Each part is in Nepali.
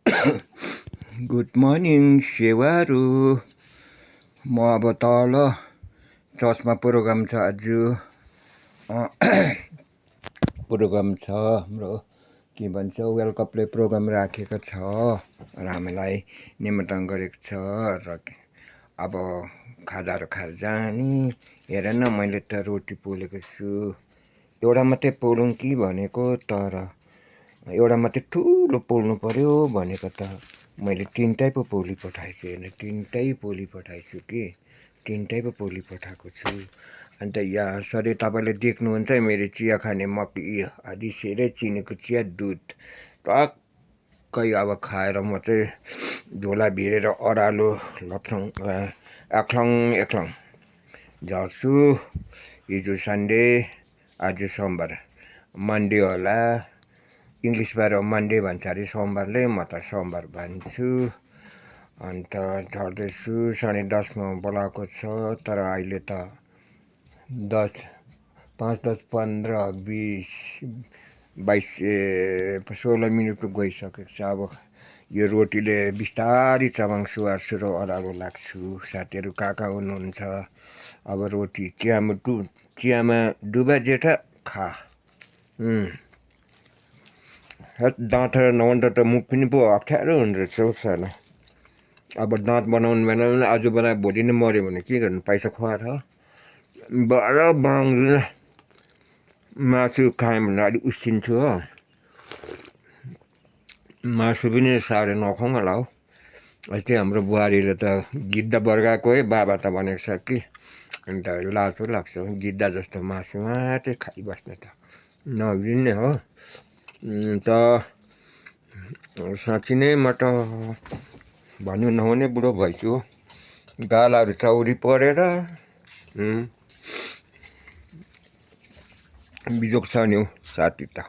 गुड मर्निङ सेवाहरू। म अब तल चर्चमा प्रोग्राम छ आज। प्रोग्राम छ हाम्रो के भन्छ वेलकम प्ले प्रोग्राम राखेको छ र हामीलाई निमन्त्रण गरेको छ र अब खाजाहरू खाएर जाने। हेर न मैले त रोटी पोलेको छु। एउटा मात्रै पोलौँ कि भनेको, तर एउटा मात्रै ठुलो पोल्नु पर्यो भनेको त मैले तिनटै पो पोली पठाएछु। हेर्न तिनटै पोली पठाएछु कि तिनटै पो पोली पठाएको छु। अन्त यहाँ सधैँ तपाईँले देख्नुहुन्छ मेरो चिया खाने मग आधी सेरै चिनीको चिया दुध टक्कै अब खाएर म चाहिँ झोला भिरेर अरालो लथ्रङ एक्लङ झर्छु। हिजो सन्डे, आज सोमबार, मन्डे होला। इङ्ग्लिसबाट मन्डे भन्छ अरे सोमबारले, म त सोमबार भन्छु। अन्त झर्दैछु। 10:30मा बोलाएको छ, तर अहिले त 10, 5, 10, 15, 20, 22, 16 मिनट गइसकेको छ। अब यो रोटीले बिस्तारी चबाङ्छु, सुरो अरालो लाग्छु। साथीहरू कहाँ हुनुहुन्छ? अब रोटी चियामा डुबा जेठा खा। दाँत नभन्दा त मुख पनि पो अप्ठ्यारो हुँदो रहेछ हौ साला। अब दाँत बनाउनु आज बनायो भोलि नै मऱ्यो भने के गर्नु? पैसा खुवाएर बनाउँदैन। मासु खाएँ भने अलिक उसिन्छु हो। मासु पनि 9:30 खाउँ होला हौ। अस्ति हाम्रो बुहारीले त गिद्दा बर्गाएको है बाबा त भनेको छ कि। अन्त लाज पो लाग्छ गिद्दा जस्तो मासु मात्रै खाइबस्ने त नभिन्ने हो। त साँच्ची नै म त भन्नु नहुने बुढो भइछु। गालाहरू चौरी परेर बिजोक छ नि हौ साथी त।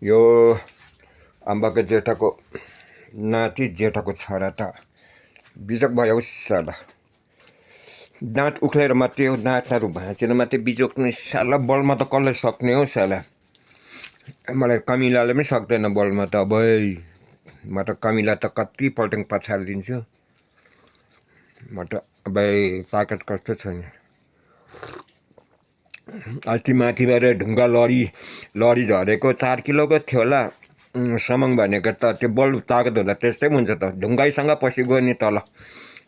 यो अम्बाको जेठाको नाति जेठाको छोरा त बिजोक भयो साला। दाँत उक्लेर मात्रै हो, दाँतहरू भाँचेर मात्रै बिजोक्ने साला। बलमा त कसले सक्ने हो साला। मलाई कमिलाले पनि सक्दैन बलमा त। अब म त कमिला त कति पल्टिङ पछाडिदिन्छु। म त अब ताकत कस्तो छ नि। अस्ति माथिबाट ढुङ्गा लडी झरेको 4 किलोको थियो होला। समङ भनेको त त्यो बल ताकत हुँदा त्यस्तै हुन्छ त। ढुङ्गाइसँग पछि गयो नि तल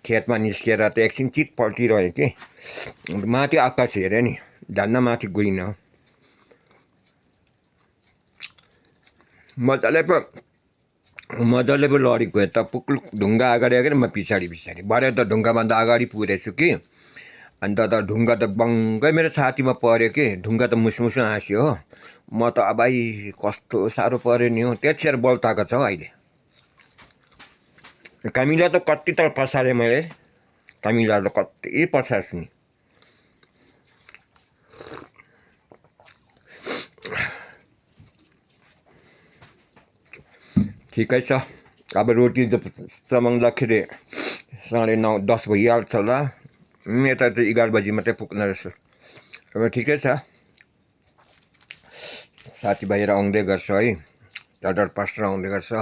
खेतमा निस्किएर त एकछिन चित पल्टिरह्यो कि। माथि आकाश हेऱ्यो नि, झन्न माथि गइनँ। मजाले पो लडी गयो त। पुक्लुक ढुङ्गा अगाडि म पछाडि भरे त ढुङ्गाभन्दा अगाडि पुगेछु कि। अन्त त ढुङ्गा त बङ्गै मेरो छातीमा पऱ्यो कि। ढुङ्गा त मुसमुसु हाँस्यो हो। म त अबै कस्तो साह्रो पऱ्यो नि हो। त्यतिखेर बल ताको छ हौ अहिले। कमिला त कति त पछारेँ मैले। कमिला त कति पछार्छु नि। ठिकै छ। अब रोटी चबाउँदाखेरि 9:30, 10 भइहाल्छ होला। यता त 11 बजी मात्रै पुग्ने रहेछ। अब ठिकै छ। साथीभाइहरू आउँदै गर्छ है। डक्टर पास्टर आउँदै गर्छ।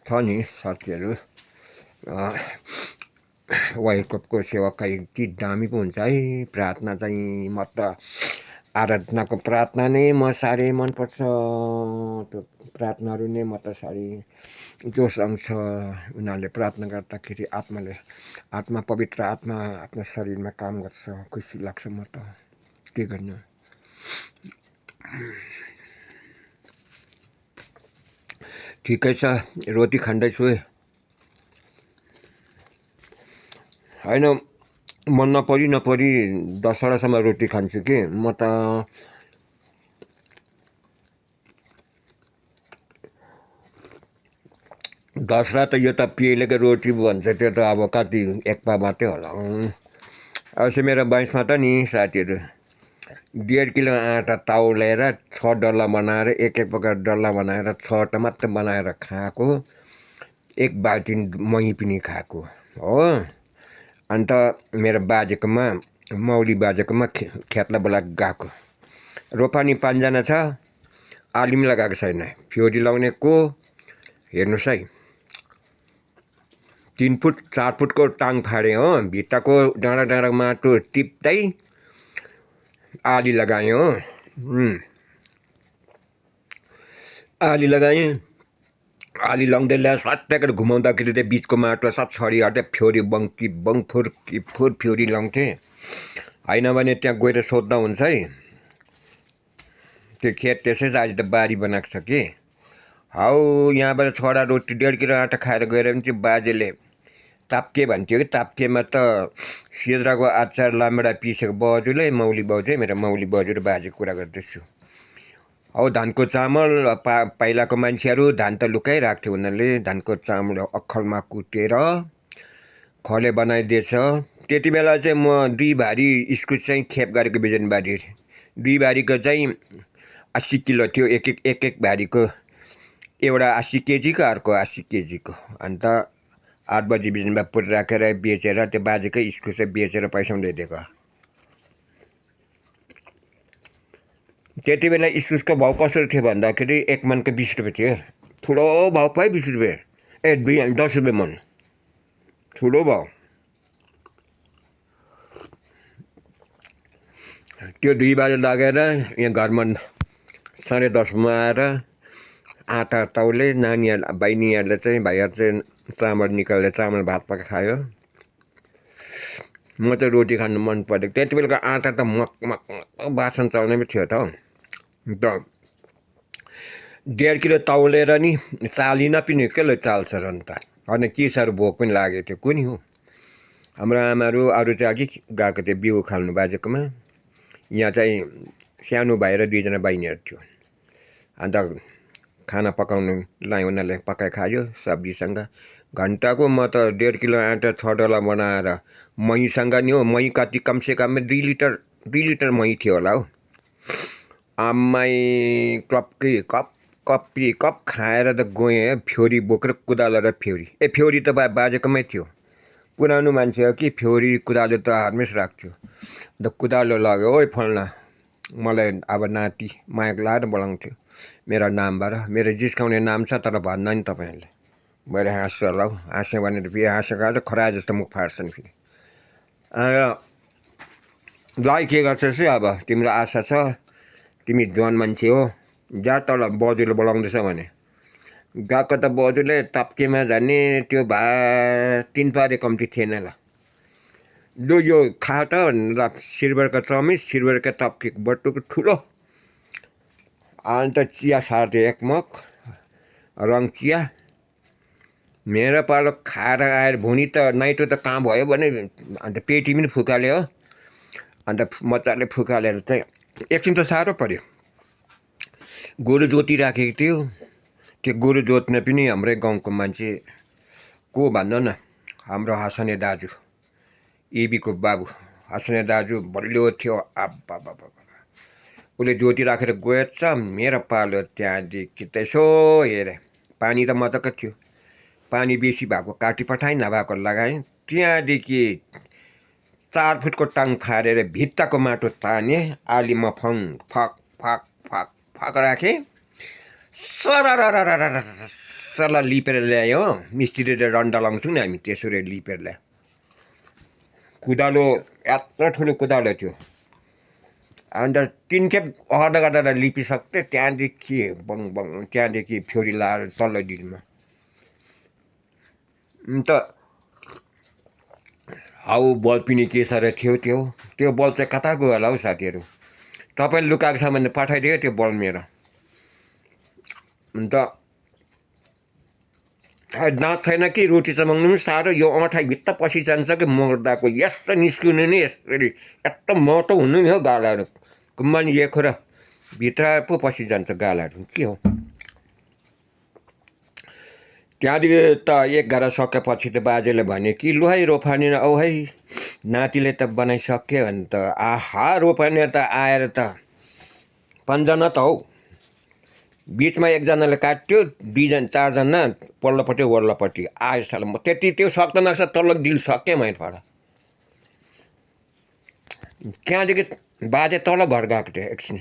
छ नि साथीहरू। वर्ल्ड कपको सेवा कति दामी पो हुन्छ है। प्रार्थना चाहिँ म त आराधनाको प्रार्थना नै म साह्रै मनपर्छ। त्यो प्रार्थनाहरू नै म त साह्रै जोस आउँछ। उनीहरूले प्रार्थना गर्दाखेरि आत्मा पवित्र आत्मा आफ्नो शरीरमा काम गर्छ। खुसी लाग्छ। म त के गर्नु। ठिकै छ। रोटी खाँदैछु होइन। मन नपरी 10:30 रोटी खान्छु कि। म त दसरा त यो त पिएलेको रोटी भन्छ। त्यो त अब कति 1 पा मात्रै होला। अस्ति मेरो बाइसमा त नि साथीहरू 1.5 किलो आँटा तौलेर 6 डल्ला बनाएर एक प्रकार डल्ला बनाएर 6टा मात्रै बनाएर खाएको। 1 बाल्टी मही पनि खाएको हो। अन्त मेरो बाजेकोमा मौली बाजेकोमा खेतला बोलाएको गएको। रोपानी 5 जना छ। आली पनि लगाएको छैन। फ्योरी लाउने को हेर्नुहोस् है 3 फुट 4 फुटको टाङ फाडे हो भित्ताको डाँडा डाँडा माटो टिप्दै आली लगाएँ हो आली लगाएँ आली लाउँदै ल्याएर सट्याकेर घुमाउँदाखेरि चाहिँ बिचको माटो सब छरिहाल्थ्यो फ्योरी बङ्की बङफुर फुर फ्योरी लाउँथेँ होइन भने त्यहाँ गएर सोध्दा हुन्छ है त्यो खेत त्यसै आज त बारी बनाएको छ कि हौ यहाँबाट छोडा रोटी 1.5 किलो आँटा खाएर गएर पनि त्यो बाजेले ताप्के भन्थ्यो कि ताप्केमा त सिद्राको अचार लामडा पिसेको बजुले मौली बाउ मेरो मौली बाजु र बाजे कुरा गर्दैछु हौ धानको चामल पहिलाको मान्छेहरू धान त लुकाइराख्थ्यो उनीहरूले धानको चामल अक्खलमा कुटेर खले बनाइदिएछ त्यति बेला चाहिँ म 2 भारी इस्कुस चाहिँ खेप गरेको बिजन बारी 2 भारीको चाहिँ 80 किलो थियो एक भारीको एउटा 80 केजीको अर्को 80 केजीको अन्त 8 बजी बिजनमा पुट राखेर बेचेर त्यो बाजेकै इस्कुस बेचेर पैसा पनि दिएको त्यति बेला इस्कुसको भाउ कसरी थियो भन्दाखेरि 1 मनको 20 रुपियाँ थियो ठुलो भाउ पाए 20 रुपियाँ 10 रुपियाँ मन ठुलो भाउ त्यो 2 बजे लागेर यहाँ घरमा 10:30 मा आएर आँटा तौले नानीहरू बहिनीहरूले चाहिँ भाइहरू चाहिँ चामल निकालेर चामल भात पकाएर खायो म त रोटी खानु मन परेको त्यति बेलाको आँटा त मक मक बासन चल्ने पनि थियो त अन्त 1.5 किलो तौलेर नि चालिन पनि के चाल्छ र अन्त अनि के साह्रो भोक पनि लागेको थियो कुनि हो हाम्रो आमाहरू अरू चाहिँ अघि गएको थियो बिउ खाल्नु बाजेकोमा यहाँ चाहिँ सानो भाइ र 2 जना बहिनीहरू थियो अन्त खाना पकाउनुलाई उनीहरूले पकाइ खायो सब्जीसँग घन्टाको म त 1.5 किलो आँटा 6 डला बनाएर महीसँग नि हो मही कति कमसेकम 2 लिटर मही थियो होला हो आम्मै कप खाएर त गएँ फ्योरी बोकेर कुदालो र फ्योरी फ्योरी त बाजेकोमै थियो पुरानो मान्छे हो कि फ्योरी कुदालो त हरमेस राख्थ्यो अन्त कुदालो लग्यो ओइ फल्ना मलाई अब नाति मायाक लाएर बोलाउँथ्यो मेरो नामबाट मेरो जिस्काउने नाम छ तर भन्न नि तपाईँहरूले मैले हाँस्छु होला हौ हाँस्यो भने त फेरि हाँसेको खरा जस्तो मुख फाट्छन् फेरि लाई के गर्छस् अब तिम्रो आशा छ तिमी जवान मान्छे हो जा तल बजुले बोलाउँदैछ भने गएको त बजुले तप्केमा जाने त्यो 3 पारे कम्ती थिएन ल लु यो खा त ल सिल्भरको चमिच सिल्भरको तप्केको बटुको ठुलो अन्त चिया सार्थ्यो 1 मग रङ चिया मेरो पालो खाएर आएर भुनी त नाइटो त कहाँ भयो भने अन्त पेटी पनि फुकाल्यो हो अन्त मजाले फुकालेर चाहिँ एकछिन त साह्रो पर्यो गोरु जोती राखेको थियो त्यो गोरु जोत्ने पनि हाम्रै गाउँको मान्छे को भन्न न हाम्रो हसने दाजु एबीको बाबु हसने दाजु बलियो थियो आब्बा उसले जोती राखेर गएछ मेरो पालो त्यहाँदेखि त यसो हेरेँ पानी त मजाको थियो पानी बेसी भएको काटी पठाएँ नभएको लगाएँ त्यहाँदेखि 4 फुटको टाङ फाडेर भित्ताको माटो ताने आलीमा फङ फक फक फक फक राखेँ सरर लिपेर ल्यायो हो मिस्त्रीले रन्डा लाउँछौँ नि हामी त्यसरी लिपेर ल्यायो कुदालो यत्रो ठुलो कुदालो थियो अन्त 3 खेप अर्डर गरेर लिपिसक्थेँ त्यहाँदेखि त्यहाँदेखि फ्योरी लाएर तल्लो दिनमा अन्त हौ बल पनि के साह्रो थियो त्यो बल चाहिँ कता गयो होला हौ साथीहरू तपाईँले लुकाएको छ भने पठाइदियो त्यो बल मेरो अन्त दाँत छैन कि रोटी चबाउनु पनि साह्रो यो अँठाइ भित्त पसी जान्छ कि मर्दाको यस्तो निस्किनु नि यसरी यस्तो मोटो हुनु नि हो गालाहरू कुम्बानी एक र भित्र पो पसी जान्छ गालाहरू के हो त्यहाँदेखि त 11 सकेपछि त बाजेले भने कि लु है रोपानी औ है नातिले त बनाइसक्यो भने त आहा रोपानी त आएर त 5 जना त हौ बिचमा 1 जनाले काट्यो 2 जना 4 जना पल्लोपट्टि वल्लोपट्टि आयो साल म त्यति त्यो सक्दैन रहेछ तल्लो दिल सक्यो मैले पर त्यहाँदेखि बाजे तल घर गएको थियो एकछिन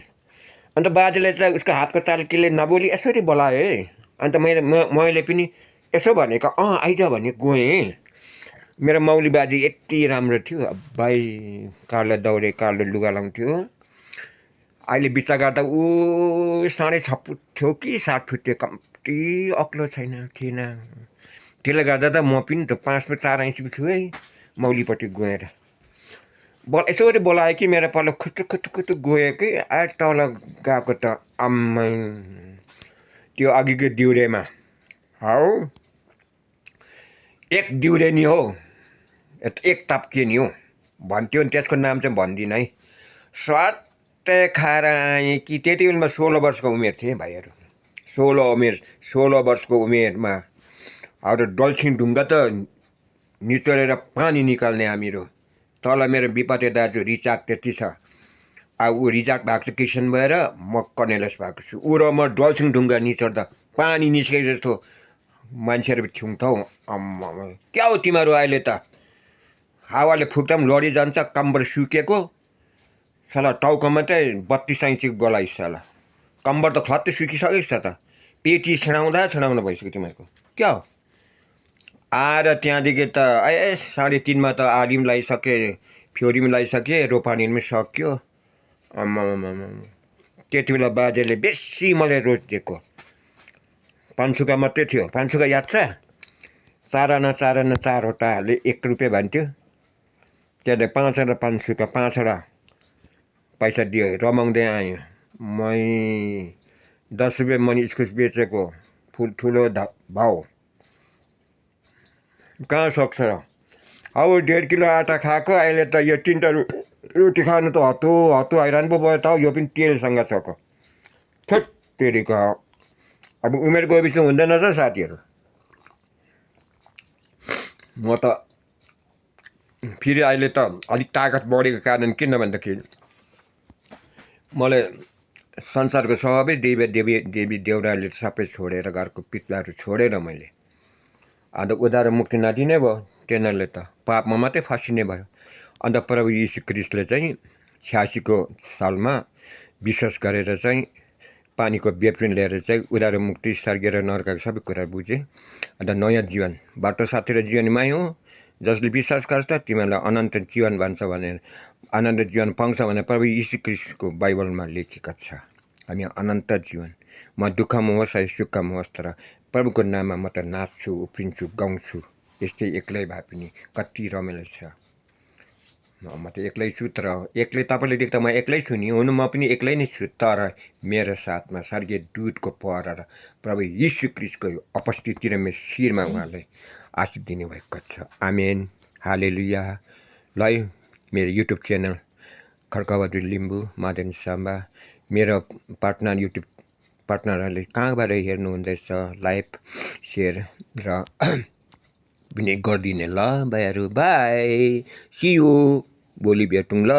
अन्त बाजेले चाहिँ उसको हातको तालकीले नबोली यसरी बोलायो है अन्त मैले पनि यसो भनेको आइज भने गएँ। मेरो मौली बाजे यति राम्रो थियो, भाइ कालो दौरे कालो लुगा लाउँथ्यो। अहिले बिचा गर्दा ऊ 6.5 फुट थियो कि 7 फुट थियो, कम्ती अग्लो थिएन। त्यसले गर्दा त म पनि त 5 फुट 4 इन्च छु है मौलीपट्टि गएर। यसरी बोलायो कि मेरो पल्लो खुट्टु गयो कि तल गएको त आम्मै त्यो अघिको दिउरेमा हौ, एक दिउरे नि हो, एक ताप्के नि हो भन्थ्यो नि, त्यसको नाम चाहिँ भन्दिनँ है। स्वाटै खाएर आएँ कि त्यति बेला 16 वर्षको उमेर थिएँ भाइहरू। 16 वर्षको उमेरमा अब डल्छिङ ढुङ्गा त निचोरेर पानी निकाल्ने हामीहरू। तल मेरो विपत्य दाजु रिचाक त्यति छ, अब ऊ रिचाक भएको छ किसन भएर, म कर्नेलस भएको छु। ऊ र म डल्छिङ ढुङ्गा निचोर्दा पानी निस्केको जस्तो मान्छेहरू थियौँ त हौ। क्या हो तिमीहरू अहिले त हावाले फुक्दा पनि लडिजान्छ, कम्बर सुकेको साला, टाउको मात्रै 32 इन्चको गलाइस साला, कम्बर त खत्तै सुकिसकेको छ त, पेटी छिडाउँदा भइसक्यो तिमीहरूको। क्या हो आएर त्यहाँदेखि त 3:30मा त आली पनि लगाइसकेँ, फ्योरी पनि लगाइसकेँ, रोपानी पनि सक्यो। त्यति बेला बाजेले बेसी मलाई रोज दिएको। पाँचसुका मात्रै थियो, पाँचसुका याद छ? 4 आना 4वटा हाले 1 रुपियाँ भन्थ्यो। त्यहाँदेखि 5 आना 5 5वटा पैसा दियो, रमाउँदै आयो। मै 10 रुपियाँ मनी इस्कुस बेचेको ठुलो भाउ कहाँ सक्छ र। अब 1.5 किलो आटा खाएको, अहिले त यो 3टा रोटी खानु त हत्तु हैरान पो भयो त। यो पनि तेलसँग छको थेत्तेरीको। अब उमेर गएपछि हुँदैन त साथीहरू। म त फेरि अहिले त अलिक तागत बढेको कारण किन भन्दाखेरि मलाई संसारको सबै देवी देउराले सबै छोडेर, घरको पितलाहरू छोडेर मैले अन्त उद्धार मुक्ति नदिने भयो। तिनीहरूले त पापमा मात्रै फसिने भयो। अन्त प्रभु यीशु ख्रीष्टले चाहिँ 86को सालमा विश्वास गरेर चाहिँ पानीको बेप्टिन लिएर चाहिँ उद्धार मुक्ति, स्वर्गीय र नरकको सबै कुरा बुझेँ। अन्त नयाँ जीवन, बाटो साथी र जीवनमै हो, जसले विश्वास गर्छ तिमीहरूलाई अनन्त जीवन भन्छ भनेर, अनन्त जीवन पाउँछ भनेर प्रभु यीशु ख्रीष्टको बाइबलमा लेखिएको छ। हामी अनन्त जीवन, म दुःखमा होस् है सुखमा होस्, तर प्रभुको नाममा म त नाच्छु, उफ्रिन्छु, गाउँछु। यस्तै एक्लै भए पनि कति रमाइलो छ। म त एक्लै छु, तर एक्लै तपाईँले देख्दा म एक्लै छु नि, हुनु म पनि एक्लै नै छु, तर मेरो साथमा स्वर्गीय दूतको पहरा र प्रभु यीशु ख्रीष्टको उपस्थिति र मेरो शिरमा उहाँले आशीष दिनुभएको छ। आमेन, हालेलुया। ल मेरो युट्युब च्यानल खड्काबहादुर लिम्बू, महादेव साम्बा, मेरो पार्टनर युट्युब पार्टनरहरूले कहाँबाट हेर्नुहुँदैछ, लाइभ सेयर र पनि गरिदिने ल भाइहरू। बाई, सी यू, भोलि भेटौँ ल।